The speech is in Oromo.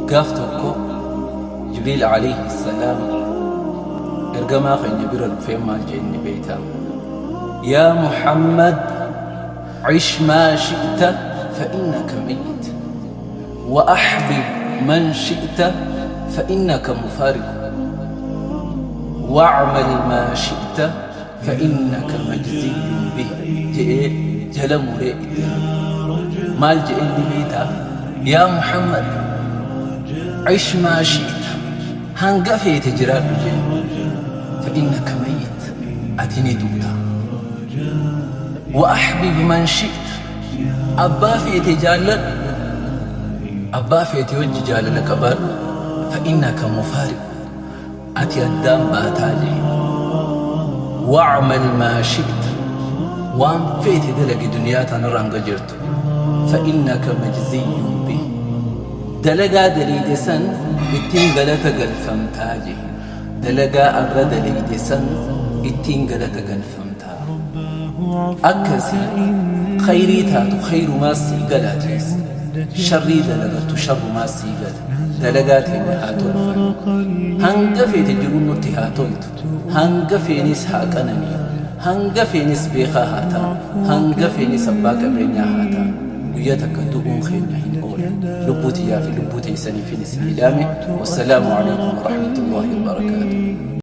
Gaaf tokko Jibriil alayhi salaam ergamaa keenya bira dhufee maal jeen ni beeytaa? Yaa Muhammad ish maa shi'ta fa innaka mayyit wa ahbib man shi'ta fa innaka mufaariqu wa'mal maa shi'ta fa innaka majziyyun bih je'ee jala muree itti hime. Maal je'een ni beeytaa? Yaa Muhammad ish maa shi'ta hanga feete jiraadhu jeen fa innaka mayyit ati ni duuta. Wa ahbib man shi'ta abbaa feete jaalladhu abbaa feete wajji jaalala qabaadhu fa innaka mufaariqu Ati addaan baataa je'e. Wa'mal maa shi'ta waan feete dalagi duniyaa tanarra hanga jirtu. Fa innaka majziyyun bih dalagaa daleyde san ittiin galata galfamtaa je'e. Dalagaa arra daleyde san ittiin galata galfamtaa. Akkasi khayrii taatu khayrumaa sii gala atiis. Sharrii dalagattu sharrumaa sii gala. Dalagaa teenya haa tolfannu. Hanga feete jiruun nutti haa toltu. Hanga feenis haa qananiinu. Hanga feenis beekaa haa taanu. Hanga feenis abbaa qabeenyaa haa taanu. Guyyaa takka du'uun keenya hin oolu. Lubbuu tiyyaa fi lubbuu teessaniifin isinii dhaame. Wassalaamu alaikum warahmatullaahi wabarakaatuh.